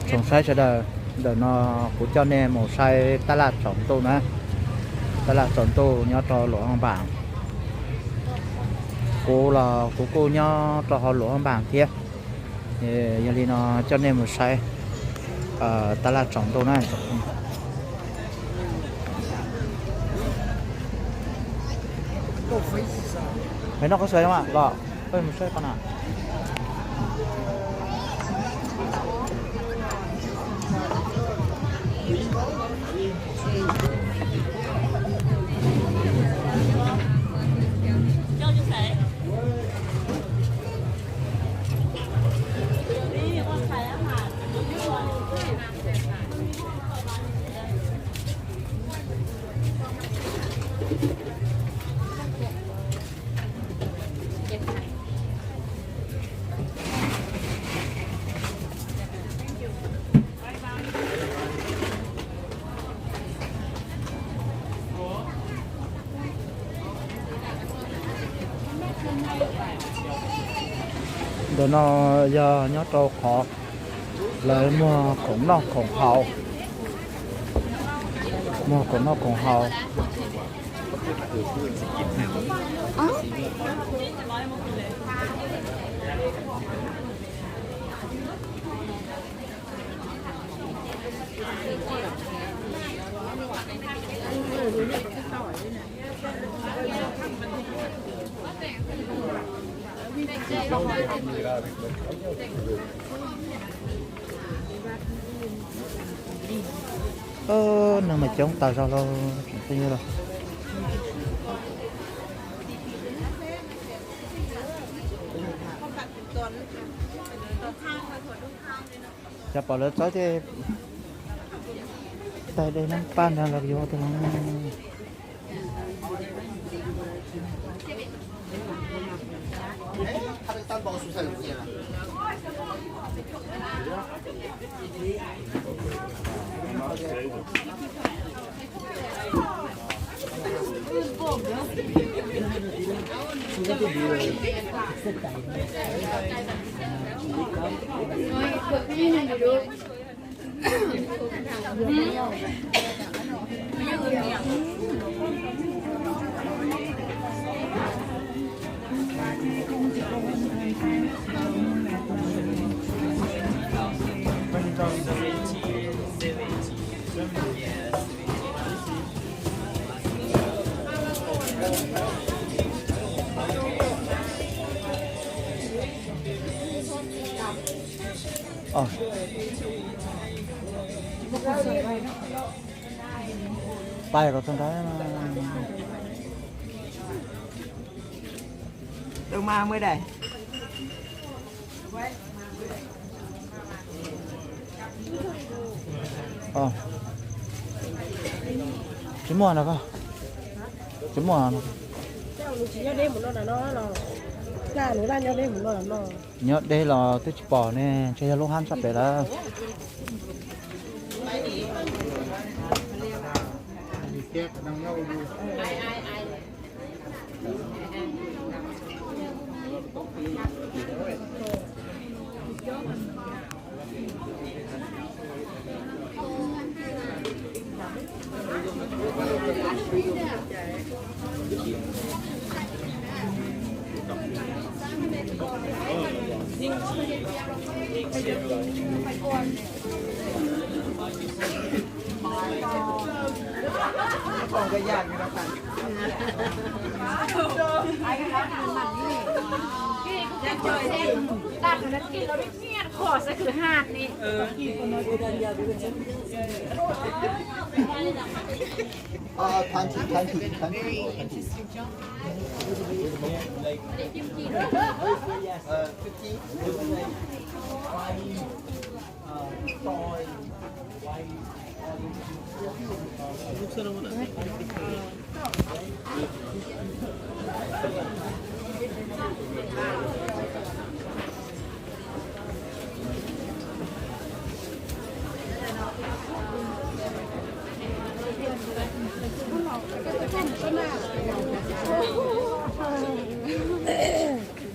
Tsoom saib sawv daws, ntawm no kuv coj nej mus saib tab laj tsaus ntuj na. Tab laj tsaus ntuj nyob rau Luam Vaj Npaam. Kuv los kuv kuj nyob rau hauv Luam Vaj Npaam thiab. Yog li no coj nej mus saib tab laj tsaus ntuj na. Peb noj koj xav los peb mus saib qhov na. Ntawm no yog nyob rau qhov lawv muag khoom noj khoom haus, muag khoom noj khoom haus. Neeg mas coob tas zog lauj, tseem pheej ywg lauj. Xyov pom lawv txawb tej tais dej nab paj nrag los yuav tus no. Pais kom txog nrad. Tus mas mus dais. Tsis muaj no koj. Tsis muaj no. Nyob deb los twb tsis pom ne, ntshe yog lub hab sab pem lawm.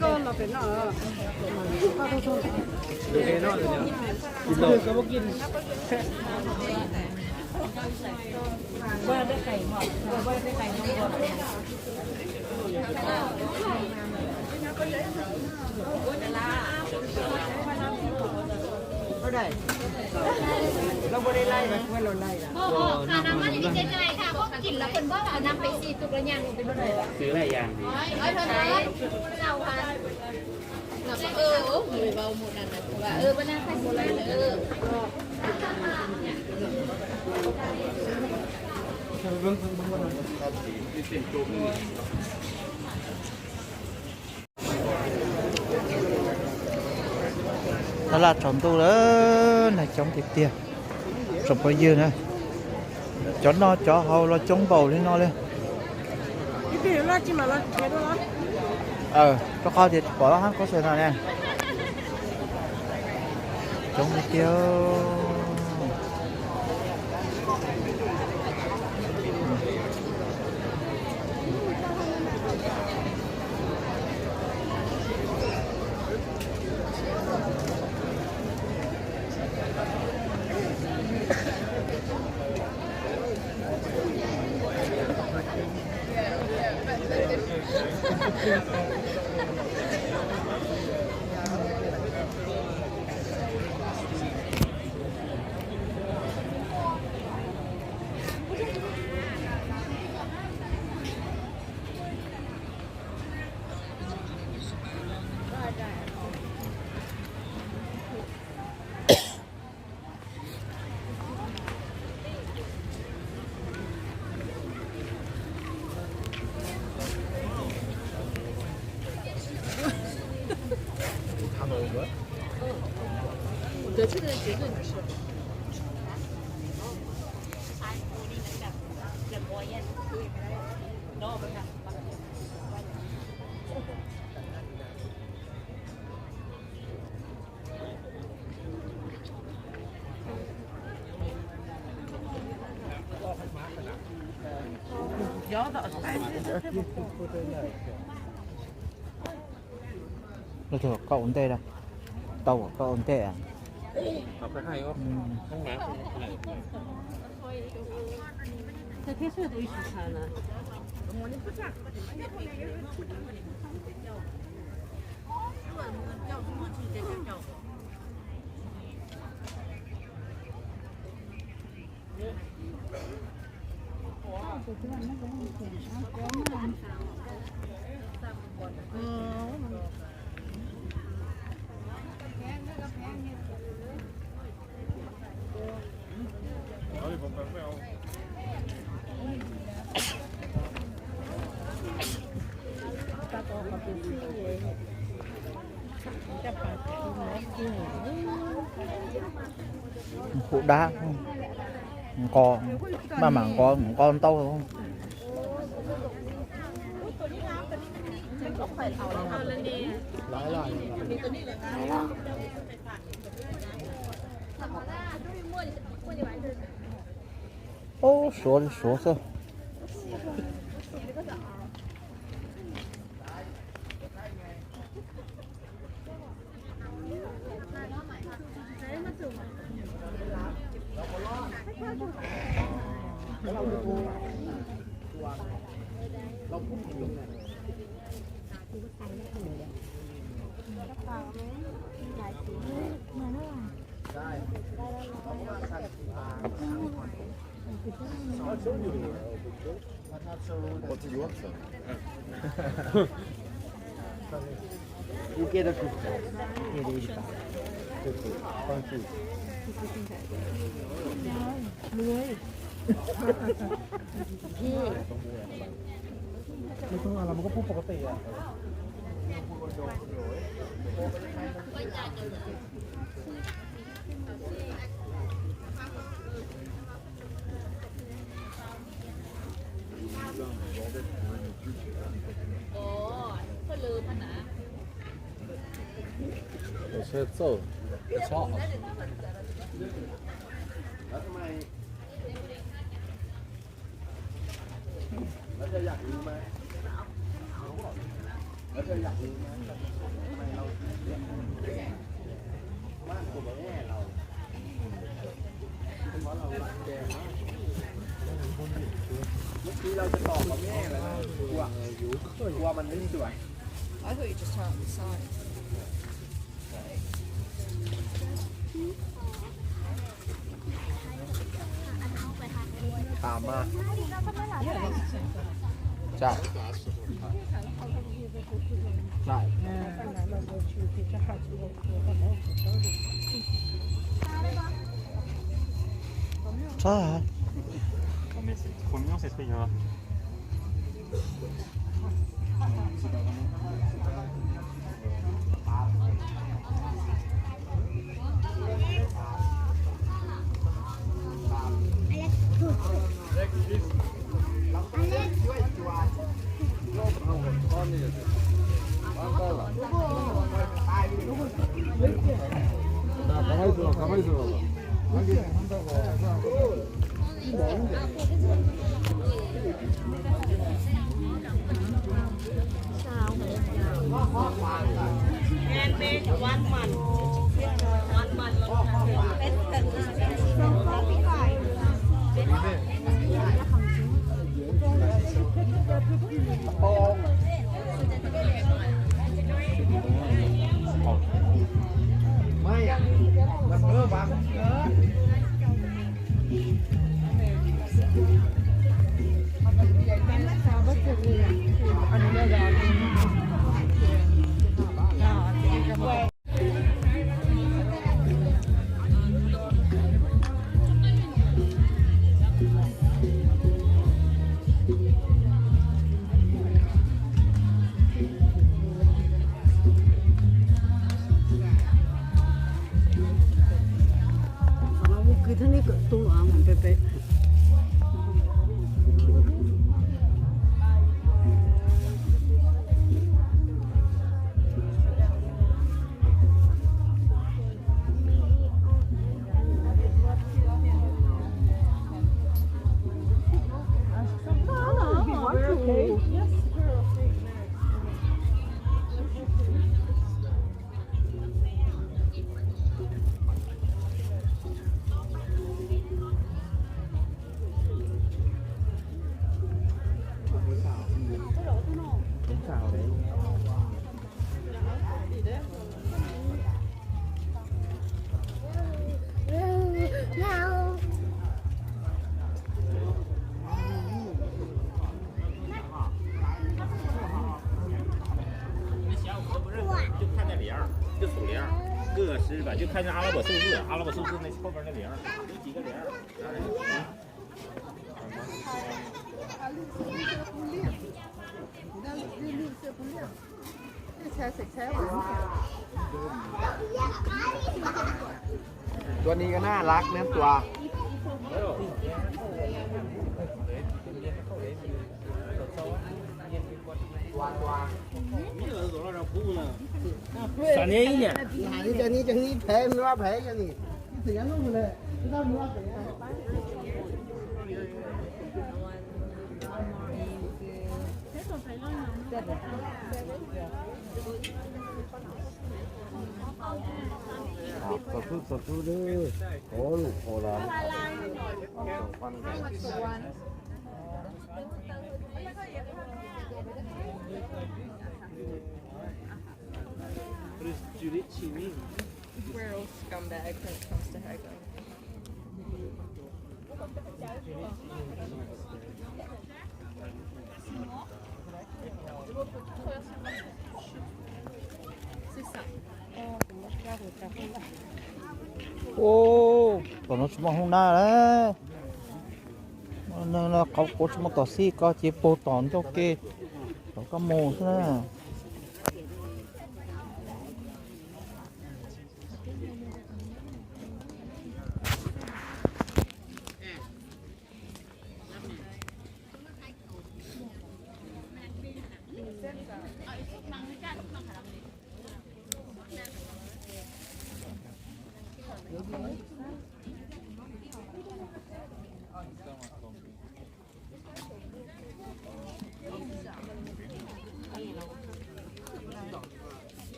Koj los pem no, koj Tab laj tsaus ntuj lawm, neeg coob tiag tiag. Tsoom phooj ywg na, cov noj cov haus los coob npaum li no li. Rau qhov tias tsis pom loj hab koj xwb no ne. Coob tiag tiag. Koj ua ntej a, tau koj ua ntej a. Hum dab, nqos, maj mam nqos, nqos ntau. Ub, suav li suav xwb. I thought you just turned up the sign. Tạm mà. Chạy. Chạy. Sai hả? Handmade one month. One month long time. Tua ni ko na lak na tua. Xav ni ib niam. Ni cov ni phem, no phem cov ni. Txog xub txog xub, qhov lus qhov las. We're all scumbags when it comes to haggling. Ua, tom no tsis muaj hoob nab lawm. Neeg no qhov kuv tsis muaj tom xij, koj cia puag tom ncauj ke, tom koj mus xwb na.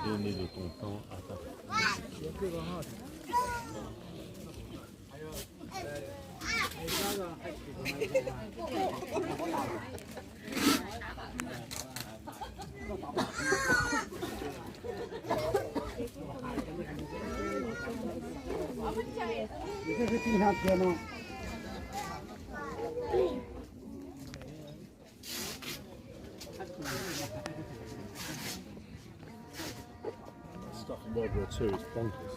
Donner de ton temps à ta. Stuff in World War Two is bonkers.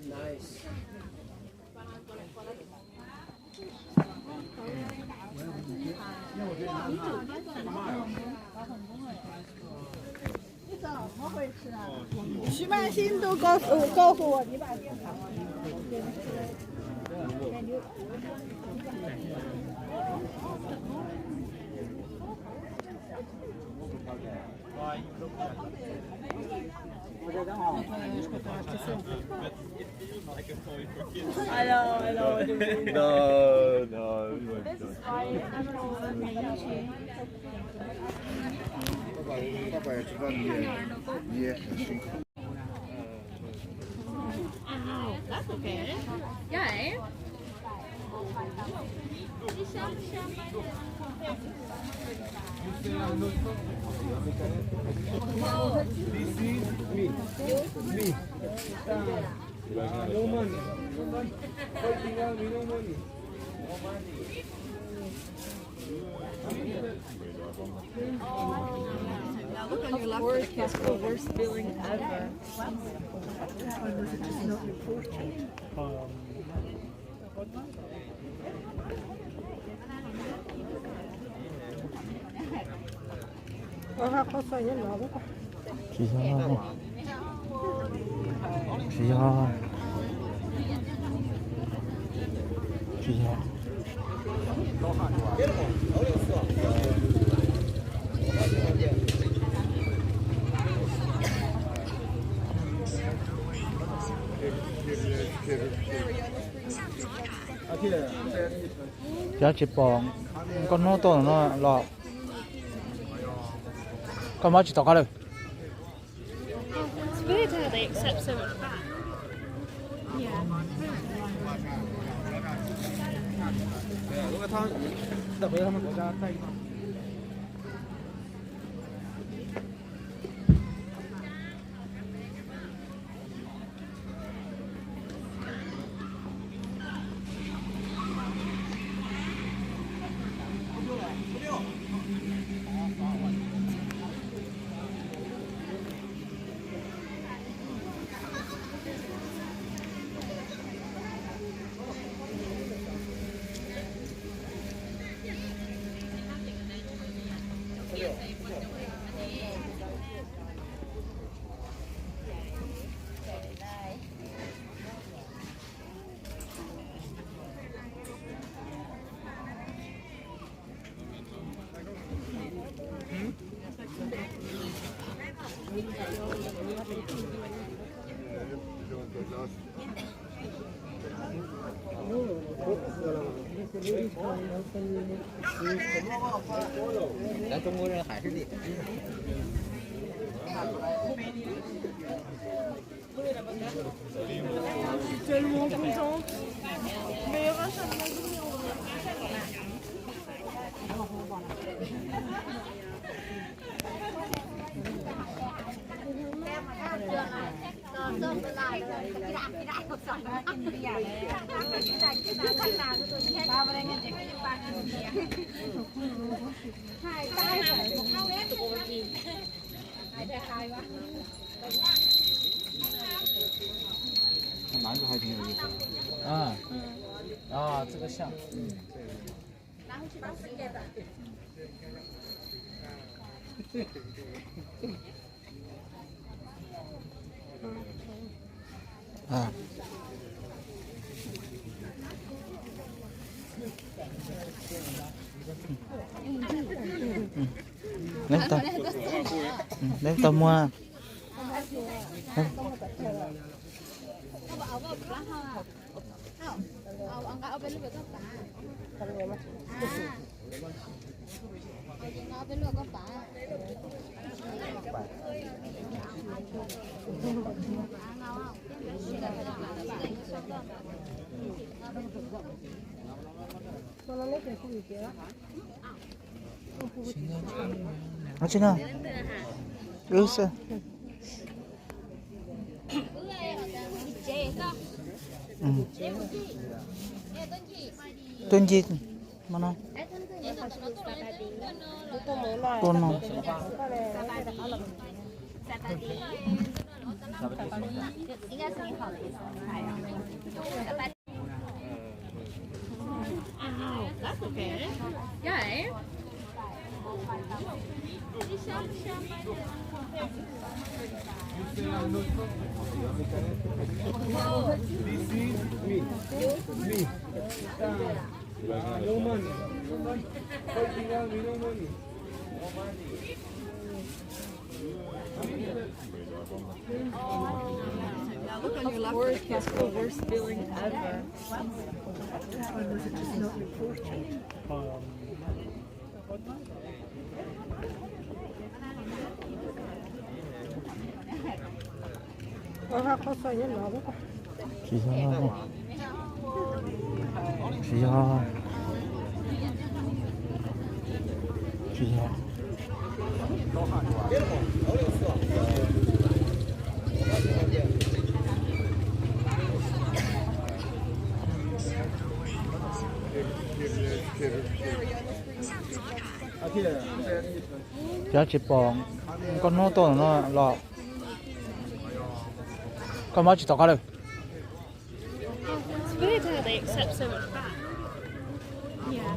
Nice. 徐曼心都告诉告诉我，你把电话。No, no. That's okay. Yeah, eh? This is me. Me. No money. Fucking hell, me no money. Of course, that's the worst feeling ever. Tsis yog, tsis yog, tsis yog. Cov tsis pom koj hnub tuaj no los, koj muab tsis tau koj lawm. It's weird how they accept so much back. Yeah. Tellement contente. Meilleure achat de ma vie. Ah. Neb tau, neb tau muag. Ua tsi no? Wb xwb. Tuaj ncig no. Tuaj no. This is me. Me. No money. Fighting army, no money. Look on your left, the worst feeling ever. Which one was it? Just no. Tsis yog, tsis yog, tsis yog. Cov tsis pom koj hnub tuaj no los koj muab tsis tau qab lawm. It's weird how they accept so much back. Yeah.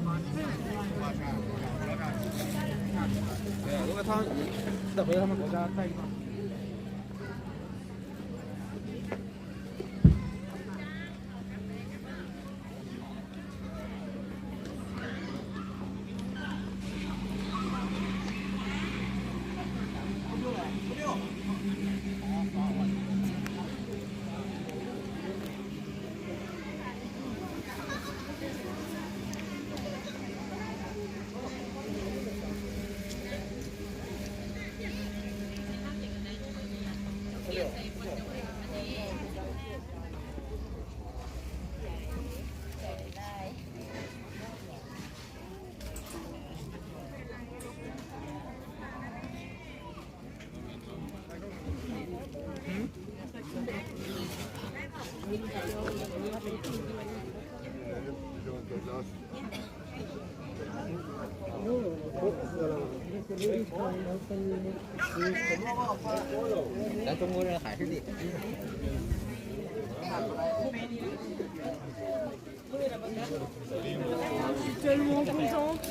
Je suis tellement contente.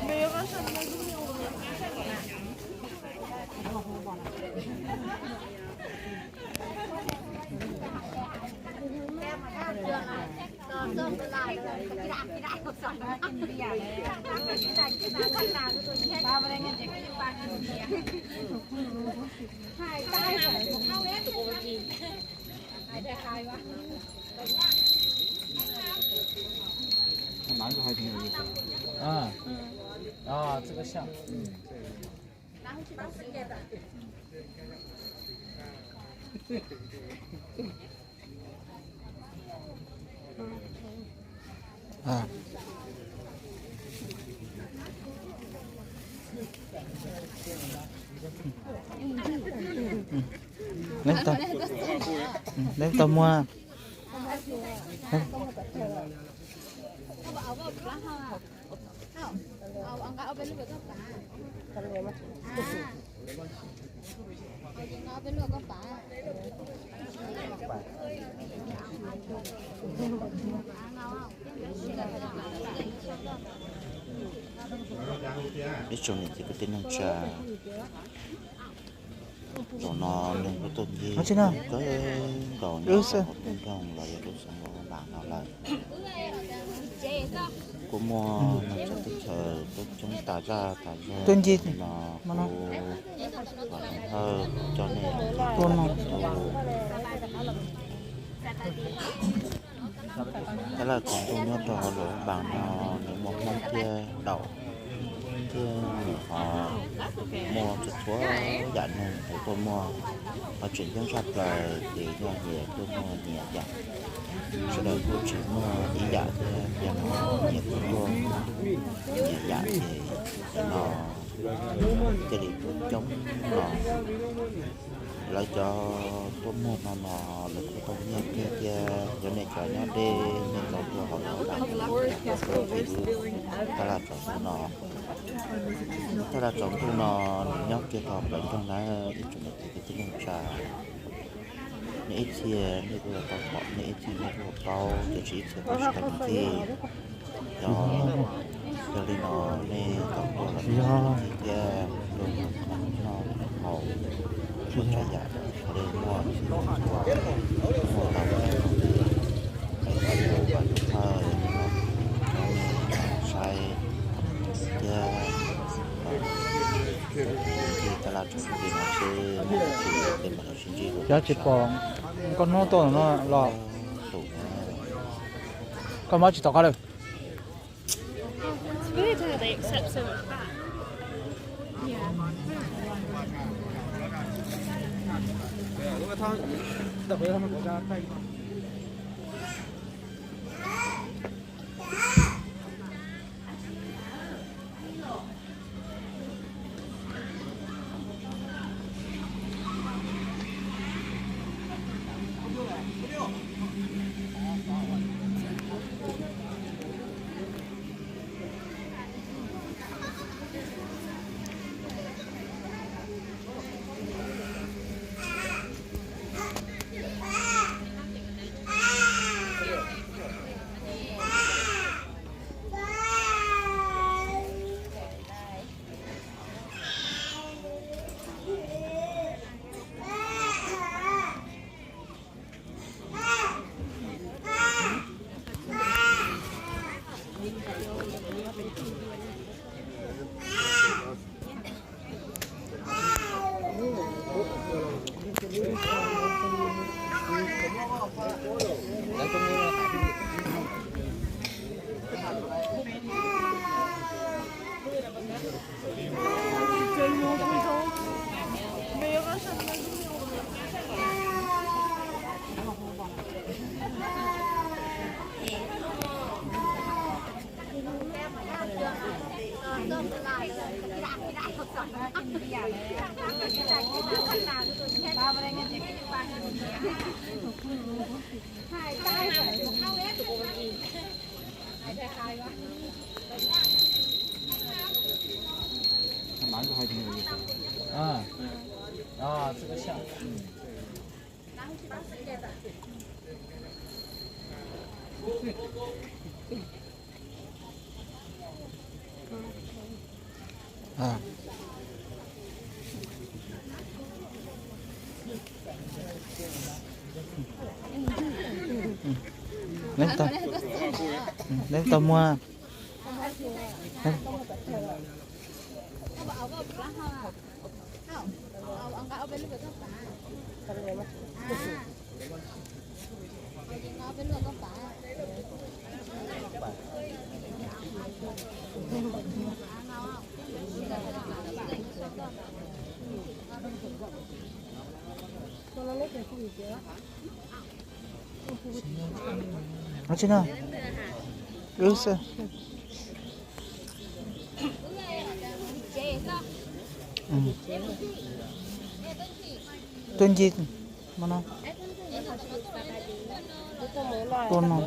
Meilleure achat de ma vie. Neb tau, neb tau muag. Ib tsoom niam txiv kwv tij neej tsa, Zaum no neeg kuj tuaj ncig kawg nkaus nyob rau hauv lub nroog los yog lub xeev Luam Paj Npas no lawm. Kuj muaj neeg txawv teb chaws tuaj coob tas zaj tas zog li no, kuv los hawm coj nej ua no. Tab laj tsaus ntuj nyob rau hauv Luam Paj Npas no nws muaj Hmoob thiab Daum thiab nws ho muaj txhua txhua yam neeg uas tuaj muag, ho tseem ceeb tshaj plaws ces yog nyias tuaj muag nyias yam. Sawv daws kuj tsis muag ib yam thiab, yog no nyias tuaj muag nyias yam ces cov no thiaj li coob no. Lawv cov tuaj muag no no lawv kuj tau nyiaj kiag thiab, yog nej cov nyob deb nej tau tuaj hauv no, tab laj tsaus ntuj no, tab laj tsaus ntuj no nws nyob kiag rau plawv nroog na, ib tsoom niam txiv kwv tij neej tsa. Nej ib txhia nej kuj yuav tau pom, nej ib txhia nej kuj yuav paub, tiam sis ib txhia kuj tsis tau mus ncig. Yog, yog li no nej tau tuaj los mus ncig thiab tuaj noj haus, muaj tsav yam li muaj txhua txhua, muaj tau ib qho yus vaj thawj no rau nej saib thiab. Ncig tab laj tsaus ntuj li no seb muaj dab tsi tej mam li sib ntsib dua. Xyov tsis pom, koj hnub tuaj no los tus koj muab tsis tau qab lawm. Neb tau, neb tau muag. Ua tsi no? Wb xwb. Tuaj ncig no. Tuaj no.